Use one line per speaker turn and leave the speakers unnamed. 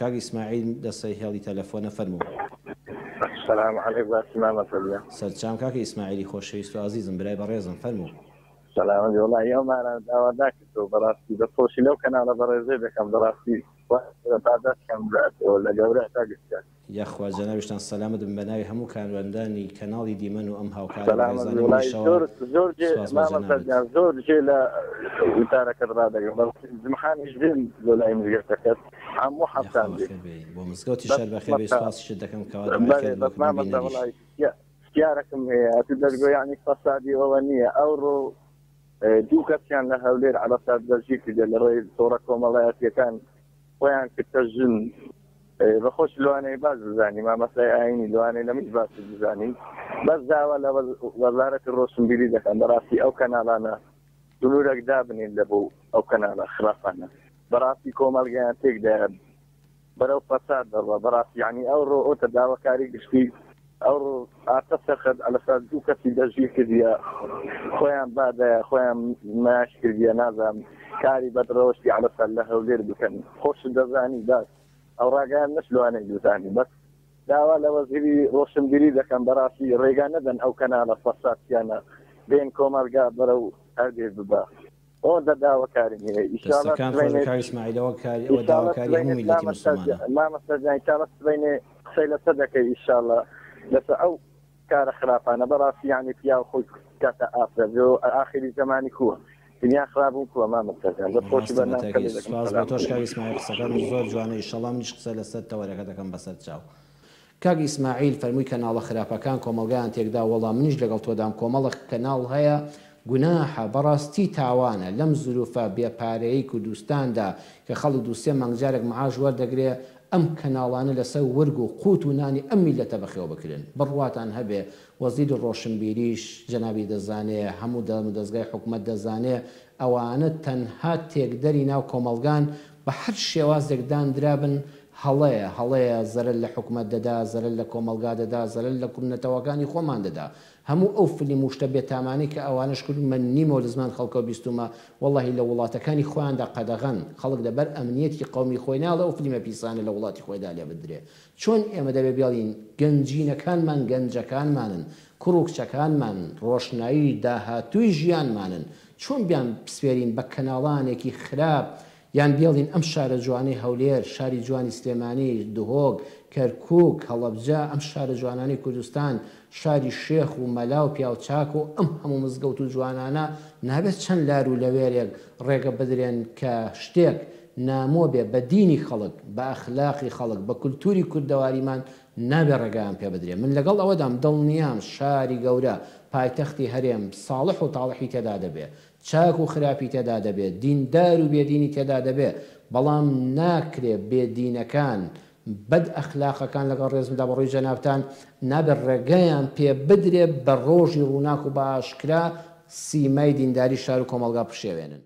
کاک ئیسماعیل لەسەر هێڵی تەلەفۆنە فەرموو.
سلام علیک باسی مامە سەلیە.
سەرچاوم کاکە ئیسماعیلی خۆشەویست و ئازیزم برای بەڕێزم فەرموو.
سەلامەت بی وەڵاهی ئەومانان داوا ناکردەوە بەڕاستی دەستخۆشی لەو کەناڵە بەڕێزەی دەکەم بەڕاستی پاداشتیان بداتەوە لە گەورە تا گچکە.
یاخوا جەنابیشتان سەلامەت بن بەناوی هەموو کارمەندانی کەناڵی دیمەن و ئەم هاوکارە
سەلامەت بی
بەڕێزانەی
وەڵاهی
منیشەوە
زۆر زۆر جێ
سوپاس بۆ
مامە
جەنابت.
سەرجان زۆر جێ لە وتارەکەت ڕادەگرم بەڕاستی جمحانیش بێم بۆ لای مزگەوتەکەت هەموو
یاخوا
حەفتان بێم
بەخێر بێی بۆ مزگەوتیش
بەس
هەر بەخێر بێی
مەسا
سوپاسیشت دەکەم کەوا دوعای
بەلێ
خێرت بۆ
بەس
کردم
مامەسا
بینەریش.
وەڵاهی پرسیارەکم هەیە ئەتو دەرگۆ یانی فەسادی ئەوە نییە ئەوڕۆ دوو کەسیان لە هەولێر عەلەسات دەستگیر کردە لە ڕێی تۆڕە کۆمەڵایەتیەکان خۆیان کردە ژن بەخۆش لەوانەیە باش بزانی مامەسای ئاینی لەوانەیە لە منیش باشتر بزانی بەس داوا لە وەزارەتی ڕۆشنبیری دەکەم بەڕاستی ئەو کەناڵانە سنوورێک دابنین لە بۆ ئەو کەناڵە خراپانە بەڕاستی کۆمەڵگەیان تێکدایە بەرەو فەساد دەڕوا بەڕاستی یعنی ئەوڕۆ ئۆتە داواکاری گشتی ئەوڕۆ ئاتە سەرخەت ئەلەسا دوو کەسی دەستگیر کردیە خۆیان بادایە خۆیان ماش کردیە نازانم کاری بەدڕەوشتی عەلەسا لە هەولێر بکەن خۆشت دەزانی باس ئەو ڕاگەیان نش لەوانەیە بزانی بەس داوا لە وەزیری ڕۆشنبیری دەکەم بەڕاستی ڕێگا نەدەن ئەو کەناڵە فەسادچیانە بێن کۆمەڵگا بەرەو هەردێ ببا ئەوەندە داواکاریم هەیە ئیشاڵا
دەستەکان خۆش بێ
سبەینێ
کاک ئیسماعیل ئەوە کاری ئەوە
ئیشاڵا
داواکاری
سبەینێ
هەموو میللەتی
مامەستا
موسڵمانە.
مامەستا جان ئیشاڵا سبەینێ قسەی لەسەر دەکەی ئیشاڵا لەسەر ئەو کارە خراپانە بەڕاستی یانی پیاو خۆی کاتە ئافرەت بۆ ئاخری زەمانی کووە دنیا خراپبوون کووە مامەستا جان دەست خۆشی
ڕاستە بە
بەرنامەکە
تاکید
لێ دەکەم
سوپاس بۆ
سلام
تۆش کاک
علیکم.
ئیسماعیل قسەکانت زۆر جوانە ئیشەڵا منیش قسە لەسەر تەوەرەکە دەکەم بەسەر چاو. کاک ئیسماعیل فەرمووی کەناڵە خراپەکان کۆمەڵگایان تێکدا وەڵا منیش لەگەڵ تۆدام کۆمەڵک کەناڵ هەیە گوناحە بەڕاستی تاوانە لەم زروفە بێ پارەیەی کوردستاندا کە خەڵک دوو سێ مانگ جارێک معاش وەردەگرێ ئەم کەناڵانە لەسەر ورگ و قوت و نانی ئەم میللەتە بەخێو بکرێن بڕواتان هەبێ وەزیری ڕۆشنبیریش جەنابی دەزانێ هەموو دامودەزگای حکومەت دەزانێ ئەوانە تەنها تێکدەری ناو کۆمەڵگان بە هەر شێوازێک داندرابن هەڵەیە، هەڵەیە زەرەر لە حکومەت دەدا، زەرەر لە کۆمەڵگا دەدا، زەرەر لە نەتەوەکانی خۆمان دەدا. هەموو ئەو فلیم و شتە بێتامانەی کە ئەوانەش کردوومە نیمەوە لە زمان خەڵکەوە بیستوومە، وەڵاهی لە وڵاتەکانی خۆیاندا قەدەغەن، خەڵک لەبەر ئەمنیەتی قەومی خۆی نایەڵێ ئەو فلیمە پیسانە لە وڵاتی خۆیدا لێ بدرێ. چۆن ئێمە دەبێ بێڵین گەنجینەکانمان گەنجەکانمانن، کوڕ و کچەکانمان ڕۆشنایی داهاتووی ژیانمانن، چۆن بیان بسپێرین بە کەناڵانێکی خراپ یان بێڵین ئەم شارە جوانەی هەولێر، شاری جوانی سلێمانی، دهۆک، کەرکوک، هەڵەبجە، ئەم شارە جوانانەی کوردستان، شاری شێخ و مەلا و پیاوچاک و ئەم هەموو مزگەوت و جوانانە، نابێت چەند لار و لەوێرێک ڕێگە بدرێن کە شتێک نامۆ بێ بە دینی خەڵک، بە ئەخلاقی خەڵک، بە کولتوری کوردەواریمان نابێ ڕێگایان پێ بدرێ. من لەگەڵ ئەوەدام دڵنیام شاری گەورە، پایتەختی هەرێم، ساڵح و تاڵحی تێدا دەبێ. چاک و خراپی تێدا دەبێ، دیندار و بێدینی تێدا دەبێ، بەڵام ناکرێ بێدینەکان، بەد ئەخلاقەکان لەگەڵ ڕێزمدا بە ڕووی جەنابتان، نابێ ڕێگەیان پێ بدرێ بە ڕۆژی ڕووناک و بە ئاشکرا سیمای دینداری شار و کۆمەڵگا بشێوێنن.